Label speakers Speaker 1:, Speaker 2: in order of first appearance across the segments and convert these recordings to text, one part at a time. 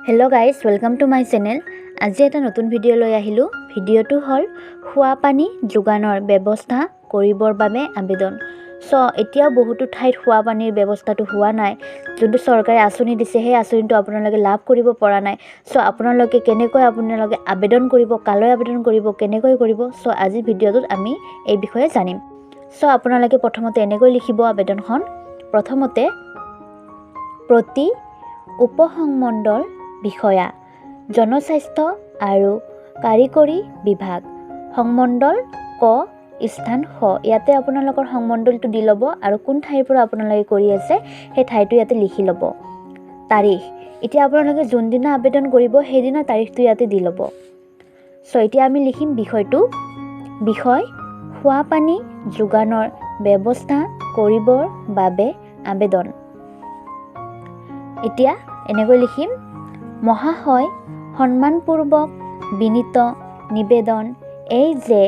Speaker 1: Hello guys, welcome to my channel. আজি এটা নতুন ভিডিঅ' লৈ আহিলোঁ। ভিডিঅ'টো হ'ল খোৱা পানী যোগানৰ ব্যৱস্থা কৰিবৰ বাবে আবেদন। চ' এতিয়াও বহুতো ঠাইত খোৱা পানীৰ ব্যৱস্থাটো হোৱা নাই। যোনটো চৰকাৰে আঁচনি দিছে, সেই আঁচনিটো আপোনালোকে লাভ কৰিব পৰা নাই। চ' আপোনালোকে কেনেকৈ আপোনালোকে আবেদন কৰিব, কালৈ আবেদন কৰিব, কেনেকৈ কৰিব, চ' আজিৰ ভিডিঅ'টোত আমি এই বিষয়ে জানিম। চ' আপোনালোকে প্ৰথমতে এনেকৈ লিখিব আবেদনখন। প্ৰথমতে প্ৰতি উপসংমণ্ডল বিষয়া, জনস্বাস্থ্য আৰু কাৰিকৰী বিভাগ, সংমণ্ডল ক, স্থান খ। ইয়াতে আপোনালোকৰ সংমণ্ডলটো দি ল'ব আৰু কোন ঠাইৰ পৰা আপোনালোকে কৰি আছে, সেই ঠাইটো ইয়াতে লিখি ল'ব। তাৰিখ, এতিয়া আপোনালোকে যোনদিনা আবেদন কৰিব, সেইদিনা তাৰিখটো ইয়াতে দি ল'ব। চ' এতিয়া আমি লিখিম বিষয়টো। বিষয়: খোৱা পানী যোগানৰ ব্যৱস্থা কৰিবৰ বাবে আবেদন। এতিয়া এনেকৈ লিখিম: মহাশয়, সন্মানপূৰ্বক বিনীত নিবেদন এই যে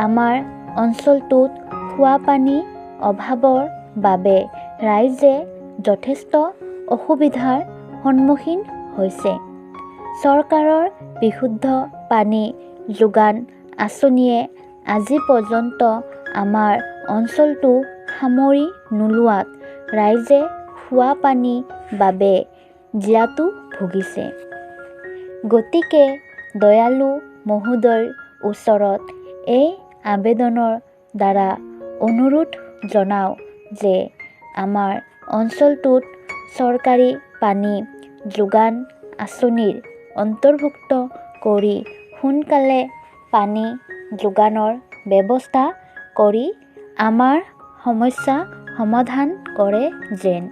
Speaker 1: আমাৰ অঞ্চলটোত খোৱা পানী অভাৱৰ বাবে ৰাইজে যথেষ্ট অসুবিধাৰ সন্মুখীন হৈছে। চৰকাৰৰ বিশুদ্ধ পানী যোগান আঁচনিয়ে আজি পৰ্যন্ত আমাৰ অঞ্চলটো সামৰি নোলোৱাত ৰাইজে খোৱা পানী বাবে জীয়াতু ভুগিছে। গতিকে দয়ালু মহোদয়ৰ ওচৰত এই আবেদনৰ দ্বাৰা অনুৰোধ জনাওঁ যে আমাৰ অঞ্চলটোত চৰকাৰী পানী যোগান আঁচনিৰ অন্তৰ্ভুক্ত কৰি সোনকালে পানী যোগানৰ ব্যৱস্থা কৰি আমাৰ সমস্যা সমাধান কৰে যেন।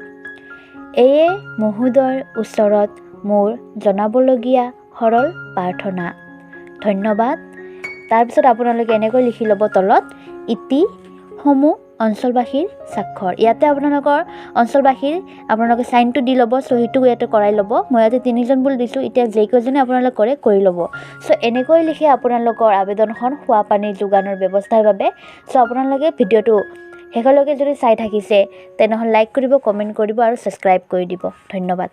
Speaker 1: এয়ে মহোদয়ৰ ওচৰত মোৰ জনাবলগীয়া সৰল প্ৰাৰ্থনা। ধন্যবাদ। তাৰপিছত আপোনালোকে এনেকৈ লিখি ল'ব তলত, ইতি সমূহ অঞ্চলবাসীৰ স্বাক্ষৰ। ইয়াতে আপোনালোকৰ অঞ্চলবাসীৰ আপোনালোকে চাইনটো দি ল'ব, চহীটো ইয়াতে কৰাই ল'ব। মই ইয়াতে তিনিজন বুলি দিছোঁ, এতিয়া যেইকেইজনে আপোনালোকে কৰে, কৰি ল'ব। চ' এনেকৈ লিখি আপোনালোকৰ আবেদনখন খোৱা পানীৰ যোগানৰ ব্যৱস্থাৰ বাবে। চ' আপোনালোকে ভিডিঅ'টো শেষলৈকে যদি চাই থাকিছে, তেনেহ'লে লাইক কৰিব, কমেণ্ট কৰিব আৰু ছাবস্ক্ৰাইব কৰি দিব। ধন্যবাদ।